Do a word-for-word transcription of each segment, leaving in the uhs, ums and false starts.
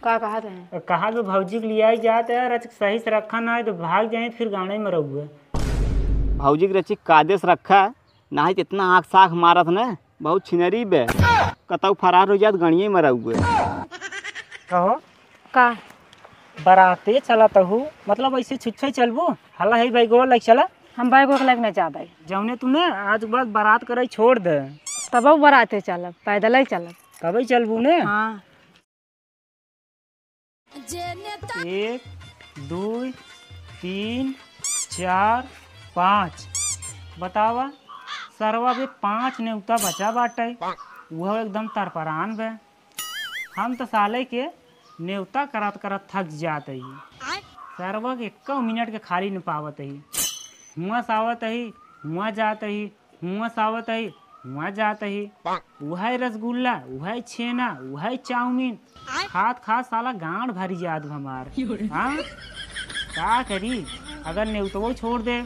का कहत हैं? कहा जो भौजी के लियाई जात है, रच सही से रखा ना है तो भाग जाए फिर गाँड़े में रहुए। भौजी के रची कायदे से रखा, नाही तो इतना आँख साख मारत न, बहुत छिनरी बे। कतौ फरार हो जात, गणिये में रहुए। कहो? का? बराते चलत हूँ, मतलब ऐसे छुच्छे चलबू? हला है बैगवा लग चला। हम बैगवा के लग न जाबे। जौने तू न आज के बाद बारात करे छोड़ दे। तब बराते चलब, पैदल ही चलब। तबे चलबू ने? हाँ। एक, दुई, तीन, चार, पाँच। बतावा, सरवा बे पाँच नेवता बचा बाटे। उहो एकदम तरपरान बे। हम तो साले के नेवता करत करत थक जात ही। सरवा के एको मिनट के खाली न पावत ही। हुआं से आवत ही, हुआं जात ही, हुआं से आवत ही, हुआं जात ही। उहै रसगुल्ला, उहै छेना, उहै चाउमीन। खात खात साला गांड भरी जात हमार। हाँ? का करी? अगर नेवतवो छोड़ दे,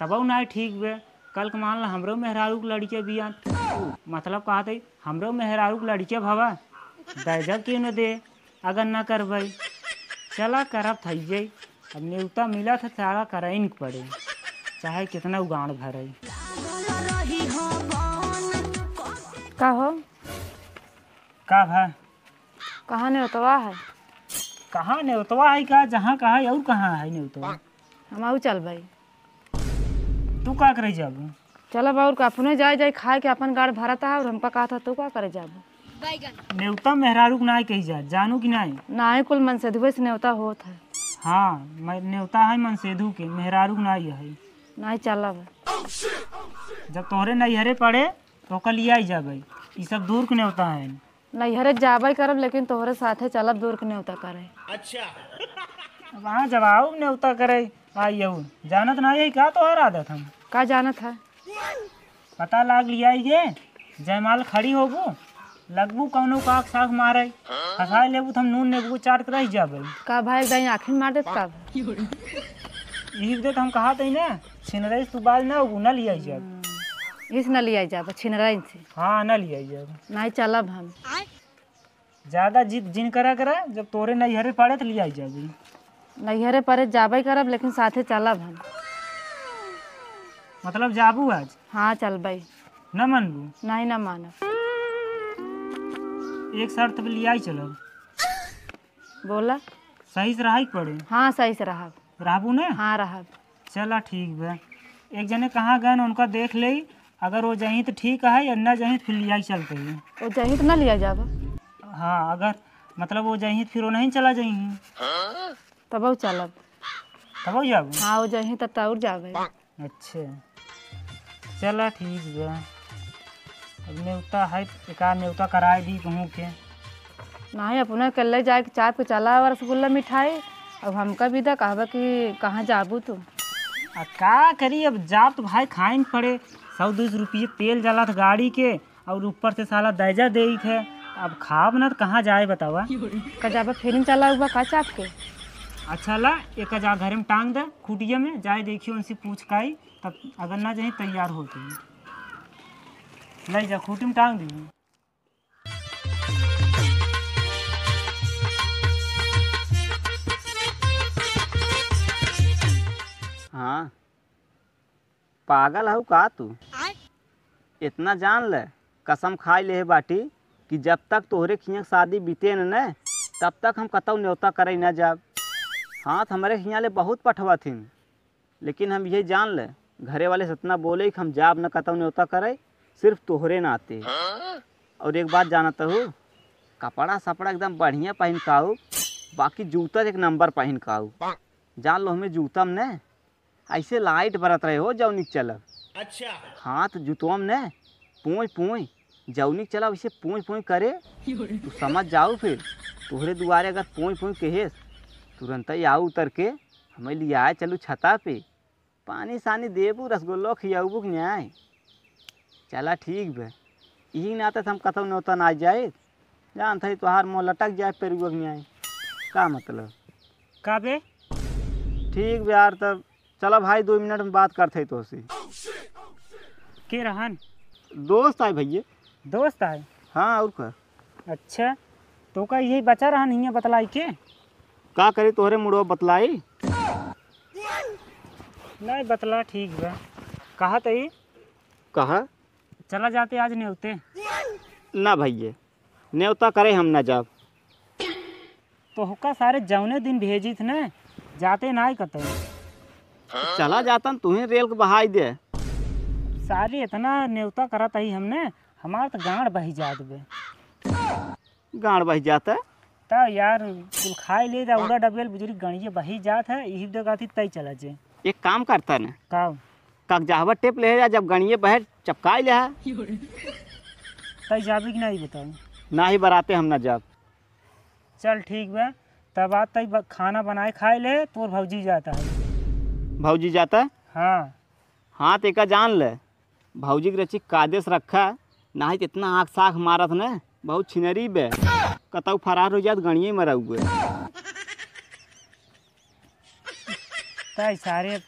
तबो ना ठीक बे। कल के मान ला हमरो मेहरारू के लड़के बियान। मतलब कहत ही, हमरो मेहरारू के लड़के भवा, दहेजव क्यों न दे, अगर न करबे। चला करब थई जाई। अब नेवता मिला था, साला करइन के पड़े, चाहे कितना उगाड़ भरे। का हो? का भा? कहाँ नेवतवा है? कहाँ नेवतवा है का? जहाँ कहा है और कहाँ है नेवतवा? हम आऊ चल भाई। तू का करे जाबू? चलब और का, अपने जाए जाए खाए के अपन गाड़ भरत है और हमका कहत है, तू का करे जाबू? नेवता मेहरारू के नाई कही जा, जानू कि नाई? नाई, कुल मनसेधुए से नेवता होत है। हाँ, मैं नेवता है मनसेधु के, मेहरारू के नाई है। नाई चलब। जब तोहरे नैहरे पड़े तो ओकर लियाई जाबे, ई सब दूर के नेवता है। नैहरे जाबे करब, लेकिन तोहरे साथे चलब दूर के नेवता करे। अच्छा। अब हाँ, जब आऊ नेवता करे, आई आऊ। जानत ना है का तोहर आदत हम? का जानत है? पता लाग लिया ये, जयमाल खड़ी होबू, लगबू कौनो काक साख मारे, फंसाए लेबू त हम नून नेबू चाट के रह जाबे। का भाई, दाई आँखी में मार देत का? इही दे त हम कहा तई ना, छिनरई से तू बाज ना होबू, ना लिया जाब। हम्म, इस ना लिया जाब, छिनरई से। हाँ, ना लिया जाब। नहीं चलब हम। ज्यादा जिद जिन करा करा, जब तोरे नैहरे पड़े त लिया जाबे। नैहरे पड़े जाबे करब, लेकिन साथे चलब हम। मतलब जाबू आज? हाँ, चलबे। न मनबू? नहीं, न मानब। एक शर्त पे लियाई चलब। बोला। सही से रहाई के पड़े? हाँ, सही से रहब। रहबू ने? हाँ, रहब। चला ठीक बा। एक जने कहाँ गए न, उनका देख लेई, अगर वो जहीं त ठीक है, या न जहीं त फिर लियाई चलते ही। वो जहीं त ना लिया जाबा? हाँ, अगर मतलब वो जहीं त फिर वो नहीं चला जहीं। तब चलब। तब जाबू? हाँ, वो जहीं तब तो और जाबे। अच्छा, चला ठीक बा। अब नेवता है, एका नेवता कराए दी कहूँ के। नहीं, अपने अकेले जाए के चाप के चला और रसगुल्ला मिठाई। अब हमका भी दा, कहबा कि कहाँ जाबू तू? आ का करी, अब जाब तो भाई खाइन पड़े। सौ दो सौ रुपये तेल जला था गाड़ी के, और ऊपर से साला दैजा देइत है। अब खाब ना तो कहाँ जाए बतावा? का जाबा फेरी में चला हुआ का चाप के? अच्छा ला, एक जा घरे में टांग दे खूटिया में, जाए देखियो उनसे पूछ काई, तब अगर ना जाए तैयार होते हैं। ले जा खूटी में टांग दी। हाँ, पागल हऊ का तू? आय। इतना जान ले, कसम खाई लेहे बाटी कि जब तक तोहरे खियाँ के शादी बीते न, न, तब तक हम कतौ न्योता करे न जाब। हाथ हमरे हियाँ ले बहुत पठवा थिन, लेकिन हम यही जान ले, घरे वाले से इतना बोले कि हम जाब न कतौ न्योता करे, सिर्फ तोहरे नाते। और एक बात जानत हू, कपड़ा सपड़ा एकदम बढ़िया पहिन काऊ, बाकी जूता एक नंबर पहिन काऊ। जान लो, हमें जूता में न ऐसे लाइट बरत रहे हो, जौनिक चलब। अच्छा। हाँ, तो जुतवा में न पोंय पोंय, जौनिक चलब ऐसे पोंय पोंय करे। तू समझ जाऊ फिर, तोहरे दुआरे अगर पोंय पोंय कहेस, तुरंत ही आऊ उतर के हमें लियाए चलू छता पे। पानी सानी देबू, रसगुल्लो खियाबू कि नाय? चला ठीक बे, इही नाते से हम कतौ नौता ना जाए। जानत हई तोहार मुँह लटक जाए पेरुआ के न्याय। का मतलब? का बे? ठीक बे यार, तब चला भाई, दो मिनट में बात करत हई तोहसे। के रहन? दोस्त आए भैया। दोस्त आए? हाँ, और का? अच्छा, तोका यही बचा रहा नहीं है बतलाई के। का करी तोहरे मुड़वा बतलाई? नहीं बतला ठीक बा। कहा तई? कहा? चला जाते आज नेवते। ना भैये, नेवता करे हम ना जाब। तोहका सारे जौने दिन भेजित न, जाते नाई कतई। चला जातन, तुहे रेल के बहाई दे। सारे इतना नेवता करत हई हमने, हमार त गांड बही जात बे। गांड बही जात है? त यार, कुल खाई ले जा, उड़ा डबेल बुजुर्ग गणिये बही जात है, यही दे गाती तई चला जे। एक काम करता न। का? कागजाहवा टेप ले जा, जब गणिये बहे चपकाई ले। तई जाबी कि नहीं बताओ? नाही बराते हम ना जाब। चल ठीक बा, तब आज तई ब-, खाना बनाए खाए ले, तोर भौजी जाता है। भौजी जाता है? हाँ। हाँ, तेका जान ले, भौजी के रची कायदे से रखा, नाही त इतना आँख साख मारत ने, बहुत छिनरी बे, कतऊ फरार हो जात गणिये में रहुए। तय सारे,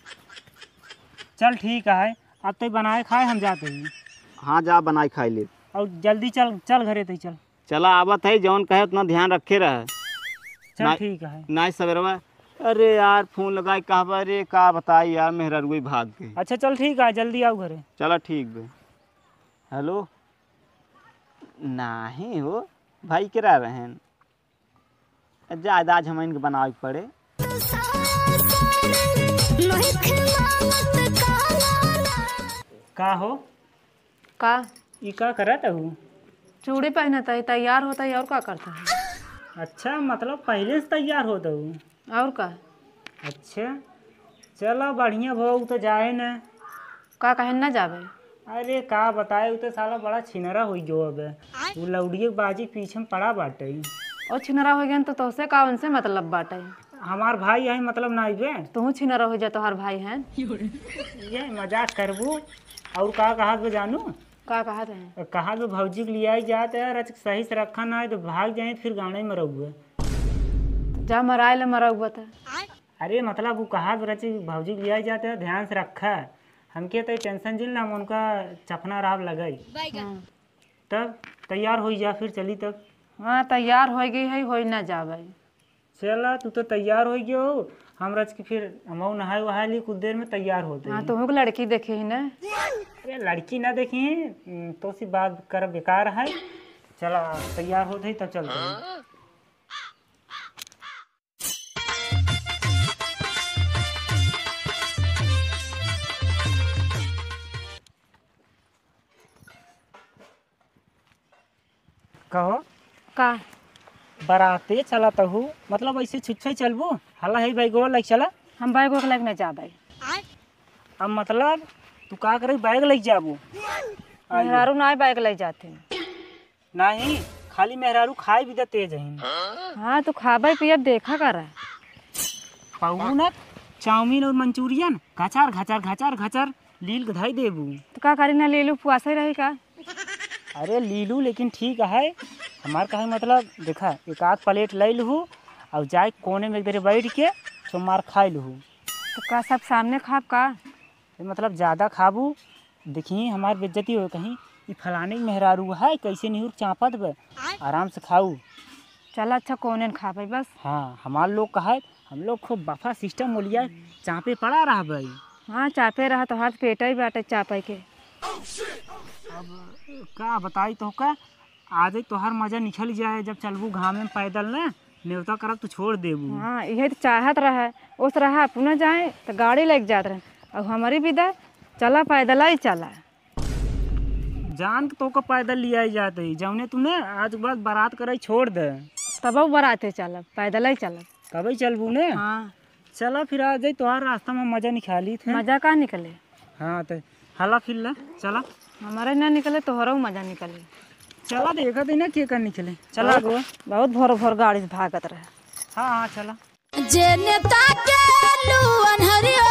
चल ठीक है, अब तई बनाए खाए हम जाते ही। हाँ, जा बनाए खाए ले। और जल्दी चल, चल घरे तई चल। चला आवत है, जौन कहे उतना ध्यान रखे रहे। चल ना, ठीक है। नाई सवेरवा, अरे यार, फोन लगाई कहबा रे, का बताई यार, मेहरारुई भाग गई। अच्छा चल ठीक है, जल्दी आओ घरे। चला ठीक बे। हेलो, नाही हो, भाई केरा रहेन? जा, आज हम इनके बनावे के पड़े। का हो? का? ई का करत हऊ? चूड़ी पहनत हई, तैयार होत हई, और का करत हई? अच्छा, मतलब पहले से तैयार होत हऊ? और का? अच्छा, चला बढ़िया भवा, उ तो जाए न। का कहे न जाबे? अरे का बताए, उ तो साला बड़ा छिनरा होइ गयो अब। आय। उ लौड़िए के बाजी के पीछे में पड़ा बाटे। ओ छिनरा होइ गया तो तोसे का उनसे मतलब बाटे? हमार भाई है, मतलब ना अइबे। तू छिनरा होइ जा, तोहार भाई है। ये मजाक करबू। और का कहत बे जानू? का कहत है? कहत बे भौजी के लियाई जात है, रच सही से रखा ना है तो भाग जाए, फिर गाने में रहुए। जा मराए ले मरउबा त। अरे मतलब उ कहा रची भौजी के लियाई जाते हैं, ध्यान से रखा। हमके तो टेंशन जिन ना, हम उनका चफना राव लगाई। हाँ। तब तैयार होई जा, फिर चली तब। हाँ, तैयार होइ गई है, होइ ना जाबे। चला, तू तो तैयार होइ गयो, हम रच के फिर हमहू नहाए वहाए ली, कुछ देर में तैयार होते हाँ, ही। तुहू के लड़की देखे ही ना। अरे लड़की ना देखी, तो सी बात कर बेकार है। चला, तैयार होते ही तब चलते हैं। कहो। का? बराते चलत हू, मतलब ऐसे छुच्छे चलबू? हला है बैगवा लइके चला। हम बैगवा के लइके ना जाबे। अब मतलब तू का करे, बैग लइके जाबू? मेहरारू ना बैग लइके जाते। नाही, खाली मेहरारू खाए भी त तेज हईन। हाँ, तू खाबे पियब देखा करा। पौलू ना, चाउमीन और मंचूरियन घचार, घचार, घचार, घचार लील के धई देबू। तो का करी ना, लीलू उपवासे रही का? अरे लीलू, लेकिन ठीक है, हमार कहे मतलब, देखा, एक आध प्लेट लई लूहू और जाए कोने में एक देर बैठ के चुमार खाई लूहू। तो का सब सामने खाब का? ए, मतलब ज्यादा खाबू, देखी हमार बेइज्जती हो कहीं, ई फलाने के मेहरारू है, कैसे निहुर चापत बे, आराम से खाऊ। चला अच्छा, कोने न खाबे बस। हाँ, हमार लोग का है, हम लोग खूब बफा सिस्टम मोलिया चापे पड़ा रहबे। हाँ, चापे रहा, तोहार पेट ही बाटे चापे के। अब का बताई तोहका, आज ही तोहार मजा निकल जाए, जब चलबू घामे में पैदल ना, नेवता करब तू छोड़ देबू। हाँ, इहे तो चाहत रहे, ओस रहा अपना जाए तो गाड़ी लेके जात रहे, अब हमारी विदा, चला पैदल ही चला। जान के तोका पैदल लियाई जात ही, जौने तू ना आज के बाद बारात कराई छोड़ दे। तब बराते चलब, पैदल ही चलब। तबे चलबू ने? हाँ। चला फिर आ जाई, तोहार रास्ता में मजा निकाली थे। मजा का निकले? हाँ, तो हला फिर ला, चला। हमारे ना निकले, तोहरो मजा निकले। चला, देखा दे ना के का निकले। चला बहुत, गो। बहुत भोर भोर गाड़ी से भागत रहे। हाँ, हाँ, चला। जे नेता के लू अन्हरियो